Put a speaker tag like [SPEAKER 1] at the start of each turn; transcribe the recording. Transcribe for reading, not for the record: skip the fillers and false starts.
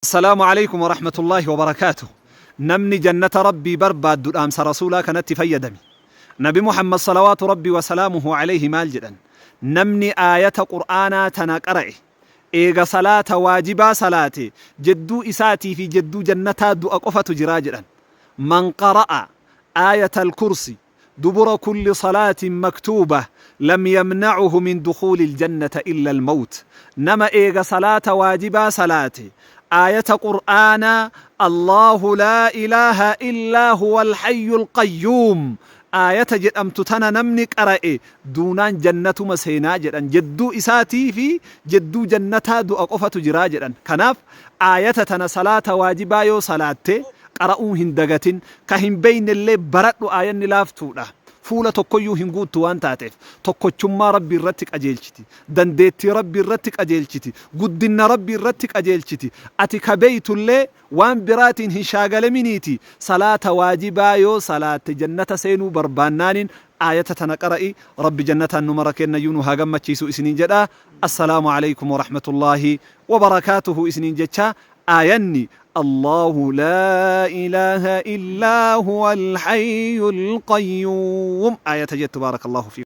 [SPEAKER 1] Assalaamu Aleykum Warahmatullaahi Wabarakaatuh. Namni jannata Rabbii barbaaddu dhaamsa Rasuulaa kanatti fayyadami. Nabi Muhammad salawaatu Rabbii wasalaamuhu aleyhi maal jedhan? Namni aayata Qur'aanaa tana qara'e, eega salaata waajibaa salaate, jedduu isaatii fi jedduu jannataa du'a qofatu jiraa jedhan. Man qara'a aayatal kursi dubura kulli salaatin maktuubah lam yamnacuhu min dukhuulil jannata illal mawt nama eega salaata waajibaa salaate aayata qur'aanaa Allaahu laa ilaaha illaa huwal hayyul qayyuum aayata jedhamtu tana namni qara'e duunaan jannatuma seenaa jedhan. Jedduu isaatii fi jedduu jannataa du'a qofatu jiraa jedhan. Kanaaf aayata tana salaata waajibaa yoo salaatte qara'uu hin dagatin. Ka hin beeynellee baradhu aayanni laaftuudha. Fuula tokkoyyuu hin guuttu waan taateef. Tokkochummaa Rabbii irratti qajeelchiti. Dandeettii Rabbii irratti qajeelchiti. Guddinna Rabbii irratti qajeelchiti. Ati ka beeytullee waan biraatiin hin shaagalaminiiti salaata waajibaa yoo salaatte jannata seenuu barbaannaanin aayata tana qara'i. Rabbi jannataan nu mara keennayyuu nu haa gammachiisu isiniin jedha. Assalaamu aleykum warahmatullaahi wabarakaatuhu isiniin jecha aayanni Allaahu laa ilaaha illaa huwal hayyul qayyuum aayata jettu. Baarakallaahu fiikum.